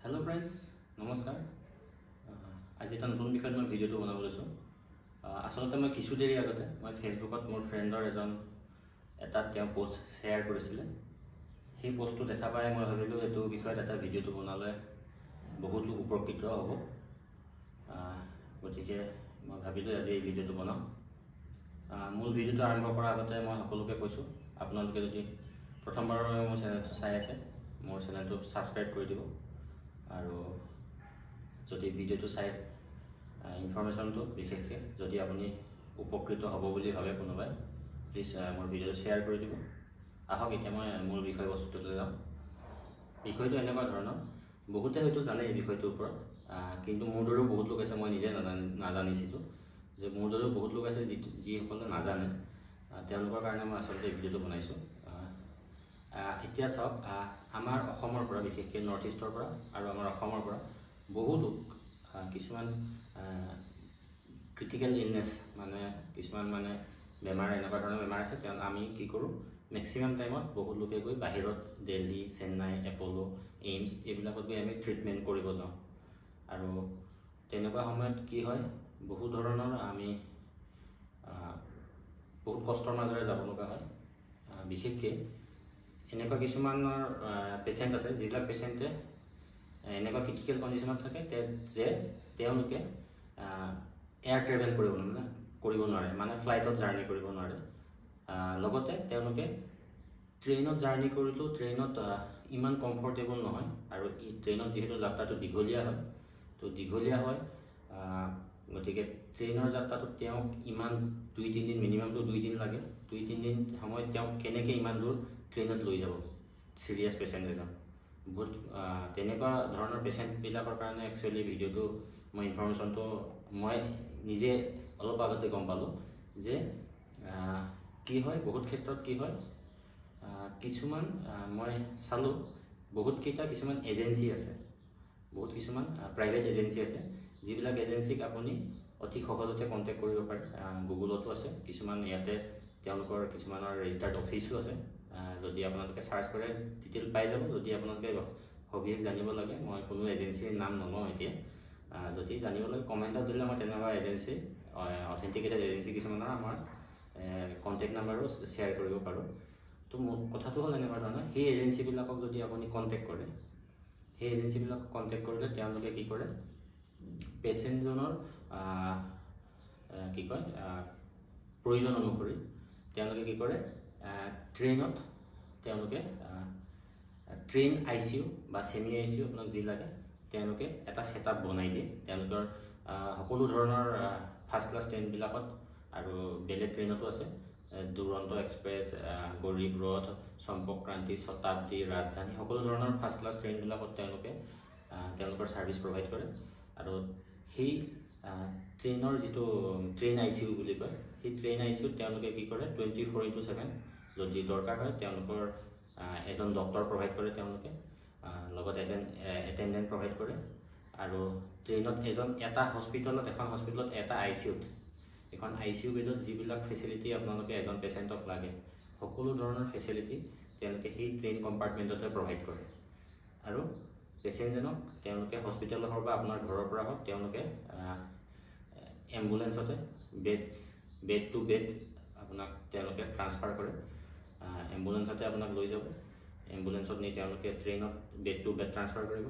Hello' friends, নমস্কাৰ। আজি এটা নতুন বিষয়ত মই ভিডিঅ'টো বনাব লৈছোঁ। আচলতে মই কিছু দেৰি আগতে মই ফেচবুকত মোৰ ফ্ৰেণ্ডৰ এজন এটা তেওঁ পষ্ট শ্বেয়াৰ কৰিছিলে। সেই পষ্টটো দেখা পাই মই ভাবিলোঁ এইটো বিষয়ত এটা ভিডিঅ'টো বনালে বহুত লোক উপকৃত হ'ব। গতিকে মই ভাবিলোঁ আজি এই ভিডিঅ'টো বনাওঁ। মূল ভিডিঅ'টো আৰম্ভ কৰাৰ আগতে মই সকলোকে কৈছোঁ, আপোনালোকে যদি প্ৰথমবাৰৰ বাবে মোৰ চেনেলটো চাই আছে, মোৰ চেনেলটো ছাবস্ক্ৰাইব কৰি দিব আৰু যদি ভিডিঅ'টো চাই ইনফৰ্মেশ্যনটো বিশেষকৈ যদি আপুনি উপকৃত হ'ব বুলি ভাবে কোনোবাই, প্লিজ মোৰ ভিডিঅ'টো শ্বেয়াৰ কৰি দিব। আহক, এতিয়া মই মূল বিষয়বস্তুটোলৈ যাওঁ। বিষয়টো এনেকুৱা ধৰণৰ, বহুতে হয়তো জানে এই বিষয়টোৰ ওপৰত, কিন্তু মোৰ দৰেও বহুত লোক আছে, মই নিজে নাজানিছিলোঁ যে মোৰ দৰেও বহুত লোক আছে যিসকলে নাজানে। তেওঁলোকৰ কাৰণে মই আচলতে এই ভিডিঅ'টো বনাইছোঁ। এতিয়া চাওক, আমাৰ অসমৰ পৰা, বিশেষকৈ নৰ্থ ইষ্টৰ পৰা আৰু আমাৰ অসমৰ পৰা বহু লোক কিছুমান ক্ৰিটিকেল ইলনেছ, মানে কিছুমান মানে বেমাৰ, এনেকুৱা ধৰণৰ বেমাৰ আছে, তেওঁ আমি কি কৰোঁ, মেক্সিমাম টাইমত বহুত লোকে গৈ বাহিৰত দেলহি, চেন্নাই, এপ'ল', এইমছ এইবিলাকত গৈ আমি ট্ৰিটমেণ্ট কৰিব যাওঁ। আৰু তেনেকুৱা সময়ত কি হয়, বহু ধৰণৰ আমি বহুত কষ্টৰ মাজেৰে যাব লগা হয়। বিশেষকৈ এনেকুৱা কিছুমানৰ পেচেণ্ট আছে, যিবিলাক পেচেণ্টে এনেকুৱা ক্ৰিটিকেল কণ্ডিশ্যনত থাকে যে তেওঁলোকে এয়াৰ ট্ৰেভেল কৰিব মানে কৰিব নোৱাৰে, মানে ফ্লাইটত জাৰ্ণি কৰিব নোৱাৰে। লগতে তেওঁলোকে ট্ৰেইনত জাৰ্ণি কৰিলেও ট্ৰেইনত ইমান কমফৰ্টেবল নহয়, আৰু ট্ৰেইনত যিহেতু যাত্ৰাটো দীঘলীয়া হয়, তো দীঘলীয়া হয়, গতিকে ট্ৰেইনৰ যাত্ৰাটোত তেওঁক ইমান 2-3 দিন, মিনিমামটো 2 দিন লাগে। 2-3 দিন সময়ত তেওঁক কেনেকৈ ইমান দূৰ ট্ৰেইনত লৈ যাব চিৰিয়াছ পেচেণ্ট এজন? বহুত তেনেকুৱা ধৰণৰ পেচেণ্টবিলাকৰ কাৰণে একচুৱেলি ভিডিঅ'টো মই ইনফৰ্মেশ্যনটো মই নিজে অলপ আগতে গম পালোঁ যে কি হয়, বহুত ক্ষেত্ৰত কি হয়, কিছুমান মই চালোঁ বহুতকেইটা কিছুমান এজেঞ্চি আছে, বহুত কিছুমান প্ৰাইভেট এজেঞ্চি আছে, যিবিলাক এজেঞ্চিক আপুনি অতি সহজতে কণ্টেক্ট কৰিব পাৰে। গুগলতো আছে কিছুমান, ইয়াতে তেওঁলোকৰ কিছুমানৰ ৰেজিষ্টাৰ্ড অফিচো আছে। যদি আপোনালোকে চাৰ্চ কৰে, ডিটেইল পাই যাব। যদি আপোনালোকে সবিশেষ জানিব লাগে, মই কোনো এজেঞ্চিৰ নাম নলওঁ এতিয়া, যদি জানিব লাগে কমেণ্টত দিলে মই তেনেকুৱা এজেঞ্চি, অথেণ্টিকেটেড এজেঞ্চি কিছুমানৰ আমাৰ কণ্টেক্ট নাম্বাৰো শ্বেয়াৰ কৰিব পাৰোঁ। তো মোৰ কথাটো হ'ল এনেকুৱা ধৰণৰ, সেই এজেঞ্চিবিলাকক যদি আপুনি কণ্টেক্ট কৰে, সেই এজেঞ্চিবিলাকক কণ্টেক্ট কৰিলে তেওঁলোকে কি কৰে, পেচেণ্টজনৰ কি কয় প্ৰয়োজন অনুসৰি তেওঁলোকে কি কৰে, ট্ৰেইনত তেওঁলোকে ট্ৰেইন আইচিইউ বা ছেমি আইচিইউ, আপোনাক যি লাগে তেওঁলোকে এটা ছেটআপ বনাই দিয়ে। তেওঁলোকৰ সকলো ধৰণৰ ফাৰ্ষ্ট ক্লাছ ট্ৰেইনবিলাকত আৰু বেলেগ ট্ৰেইনতো আছে, দুৰন্ত এক্সপ্ৰেছ, গৰীব ৰথ, চম্পক ক্ৰান্তি, শতাব্দী, ৰাজধানী, সকলো ধৰণৰ ফাৰ্ষ্ট ক্লাছ ট্ৰেইনবিলাকত তেওঁলোকে তেওঁলোকৰ ছাৰ্ভিচ প্ৰভাইড কৰে। আৰু সেই ট্ৰেইনৰ যিটো ট্ৰেইন আইচিইউ বুলি কয়, সেই ট্ৰেইন আইচিইউত তেওঁলোকে কি কৰে, 24x7 যদি দৰকাৰ হয় তেওঁলোকৰ এজন ডক্টৰ প্ৰভাইড কৰে, তেওঁলোকে লগত এজন এটেণ্ডেণ্ট প্ৰভাইড কৰে। আৰু ট্ৰেইনত এজন এটা হস্পিটেলত, এখন হস্পিটেলত এটা আইচিইউত, এখন আইচিইউ বেডত যিবিলাক ফেচিলিটি আপোনালোকে এজন পেচেণ্টক লাগে, সকলো ধৰণৰ ফেচিলিটি তেওঁলোকে সেই ট্ৰেইন কম্পাৰ্টমেণ্টতে প্ৰভাইড কৰে। আৰু পেচেণ্টজনক তেওঁলোকে হস্পিটেলৰ হওক বা আপোনাৰ ঘৰৰ পৰা হওক, তেওঁলোকে এম্বুলেঞ্চতে বেড টু বেড আপোনাক তেওঁলোকে ট্ৰান্সফাৰ কৰে। এম্বুলেঞ্চতে আপোনাক লৈ যাব, এম্বুলেঞ্চত নি তেওঁলোকে ট্ৰেইনত বেড টু বেড ট্ৰান্সফাৰ কৰিব।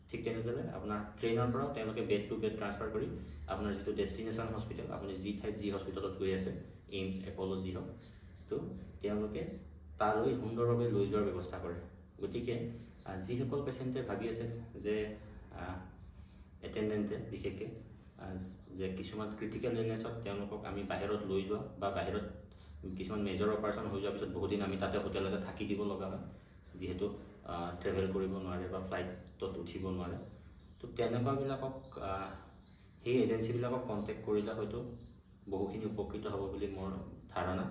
ঠিক তেনেদৰে আপোনাৰ ট্ৰেইনৰ পৰাও তেওঁলোকে বেড টু বেড ট্ৰান্সফাৰ কৰি আপোনাৰ যিটো ডেষ্টিনেশ্যন হস্পিটেল, আপুনি যি ঠাইত যি হস্পিটেলত গৈ আছে, এইমছ, এপ'ল' যি হওক, তো তেওঁলোকে তালৈ সুন্দৰভাৱে লৈ যোৱাৰ ব্যৱস্থা কৰে। গতিকে যিসকল পেচেণ্টে ভাবি আছে যে এটেণ্ডেণ্টে বিশেষকৈ যে কিছুমান ক্ৰিটিকেল ইলনেছত তেওঁলোকক আমি বাহিৰত লৈ যোৱা বা বাহিৰত কিছুমান মেজৰ অপাৰেশ্যন হৈ যোৱাৰ পিছত বহুদিন আমি তাতে হোটেলতে থাকি দিব লগা হয়, যিহেতু ট্ৰেভেল কৰিব নোৱাৰে বা ফ্লাইটত উঠিব নোৱাৰে, তো তেনেকুৱাবিলাকক সেই এজেঞ্চিবিলাকক কণ্টেক্ট কৰিলে হয়তো বহুখিনি উপকৃত হ'ব বুলি মোৰ ধাৰণা।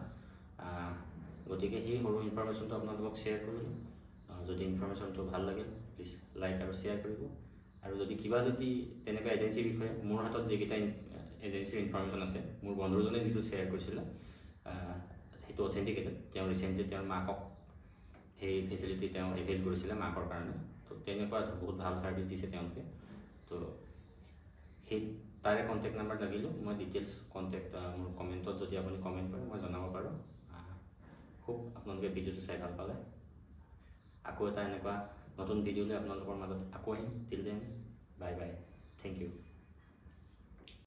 গতিকে সেই সৰু ইনফৰ্মেশ্যনটো আপোনালোকক শ্বেয়াৰ কৰিলোঁ। যদি ইনফৰ্মেশ্যনটো ভাল লাগিল, প্লিজ লাইক আৰু শ্বেয়াৰ কৰিব। আৰু যদি কিবা যদি তেনেকুৱা এজেঞ্চিৰ বিষয়ে, মোৰ হাতত যিকেইটা এজেঞ্চিৰ ইনফৰ্মেশ্যন আছে, মোৰ বন্ধুজনে যিটো শ্বেয়াৰ কৰিছিলে সেইটো অথেণ্টিকেটেড, তেওঁ ৰিচেণ্টলি তেওঁৰ মাকক সেই ফেচিলিটি তেওঁ এভেইল কৰিছিলে মাকৰ কাৰণে। তো তো তেনেকুৱা বহুত ভাল ছাৰ্ভিচ দিছে তেওঁলোকে। তো সেই তাৰে কণ্টেক্ট নাম্বাৰ লাগিলেও মই ডিটেইলছ কণ্টেক্ট মোৰ কমেণ্টত যদি আপুনি কমেণ্ট কৰে, মই জনাব পাৰোঁ। খুব আপোনালোকে ভিডিঅ'টো চাই ভাল পালে। আকৌ এটা এনেকুৱা নতুন ভিডিঅ' লৈ আপোনালোকৰ মাজত আকৌ আহিম। Till then, bye bye, thank you.